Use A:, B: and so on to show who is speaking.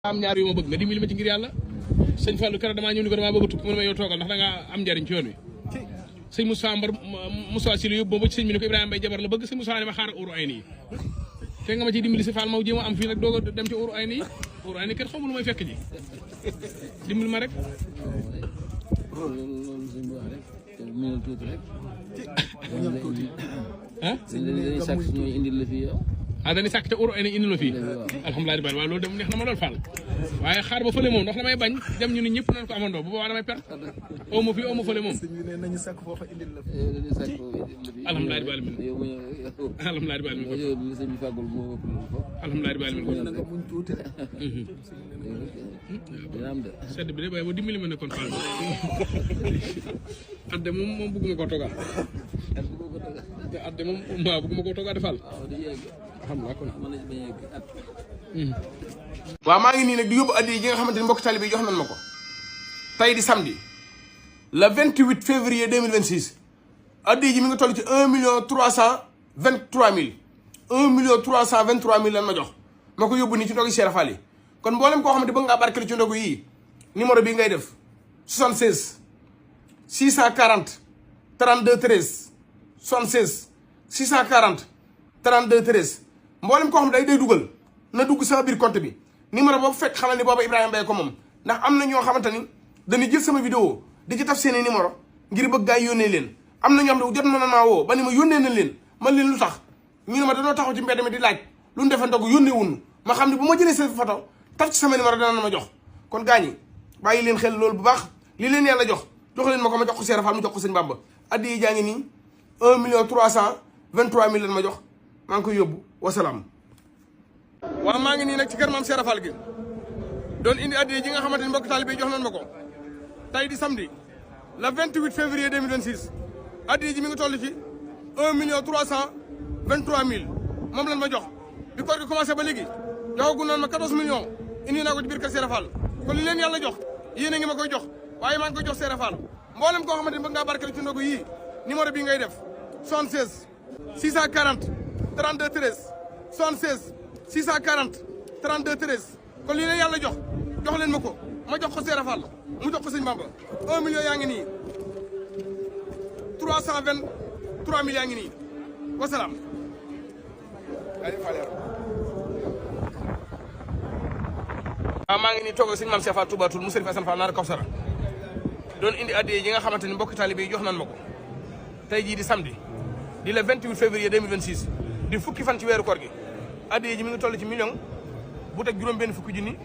A: am ñaar yu ma bëgg nga dimbali ma ci ngir yàlla sëñ Fallou keroog damaa ñëw ni ko damaa bëgg a tukki mu ne ma yow toogal ndax da nga am njariñ ci yoon wi sëñ Moussa Mbar Moussa Sylla yóbbu ba ci sëñ bi ne ko Ibrahima Mbaye jabar la bëgg sëñ Moussa ne ma xaaral uuru ay nii te nga ma ciy dimbali si Fall maw jéem a am fii nag doog a dem ci uuru ay nii kenn xamul lu may fekk ji dimbali ma rek ah dañuy sàkk te uru ay indi la fii alhamdulilah waaw loolu dem neex na ma lool Fall waaye xaar ba fële moom ndax damay bañ dem ñu ni ñëpp nañ ko amandoo bu boobaa damay perte oo ma fii oo ma fële moom alhamdulilah baal min alhamdulilah baal min alhamdulilah baal min sedd bi de waaye ba dimbali ma ne kon Fall adde moom bëgguma koo toogal te adde moom waaw bëgguma koo toogal de Fall waaw maa ngi nii nag di yóbbu addi yi nga xamante ni mbokk talibé jox nañ ma ko tey di samedi le 28 février 2026 addi ji mi ngi toll ci 1,323,000 1,323,000 lan ma jox ma ko yóbbu nii ci ndogu Cheikh Fall yi kon mboolem koo xamante bëgg ngaa barkelu ci ndogu yii numéro bii ngay def 76 640 32 13 76 640 32 13 mboolem koo xam ne day dugal na dugg sama biir compte bi numéro boobu fekk xamal ni booba Ibrahima Mbaye ko moom ndax am na ñoo xamante ni dañuy jël sama vidéo di ci taf seeni numéro ngir bëgg gaay yónnee leen am na ñoo xam ne jot na maa woo ba ni ma yónnee nañ leen man leen lu tax ñu ne ma dañoo taxaw ci mbedd mi di laaj lu ñu defandogu yónnee wuñu ma xam ne bu ma jëlee seen photo taf ci sama numéro dana na ma jox kon gaañi bàyyi leen xel loolu bu baax li leen yàlla jox leen ma ko ma jox ko Cheikh Fall mu jox ko sëñ Bamba addi yi jaa ngi nii 1,323,000 lan ma jox maa ngi koy yóbbu wasalaam. waaw maa ngi nii nag ci kër maam Cheikh Fall gi doon indi addiya ji nga xamante ni mbokk taalibe jox nañ ma ko tey di samedi le 28 février 2026 addiya ji mi ngi toll ci 1,323,000 moom lañ ma jox bi koor gi commencé ba léegi joxagu noonu ma 14 millions indi naa ko ci biir kër Cheikh Fall kon li leen yàlla jox yéen a ngi ma koy jox waaye maa ngi koy jox Cheikh Fall mboolem koo xamante ni bëgg ngaa barkeel ci ndogu yii numéro bii ngay def 76 640 32 13 76 640 32 13 kon lii leen yàlla jox leen ma ko ma jox ko Cheikh Fall mu jox ko sëñ Bamba 1 million yaa ngi nii 323 mille yaa ngi nii wasalaam. waaw maa ngi nii toog ak sëñ maam Cheikh Fall Touba Toul mu Sëriñ Assane Fall naar Kawsara doon indi addiya yi nga xamante ni mbokk taalibe yi jox nañ ma ko tey jii di samedi di le 28 février 2026 di fukki fan ci weeru koor gi addiya ji mi ngi toll ci million bu teg juróom benn fukki junni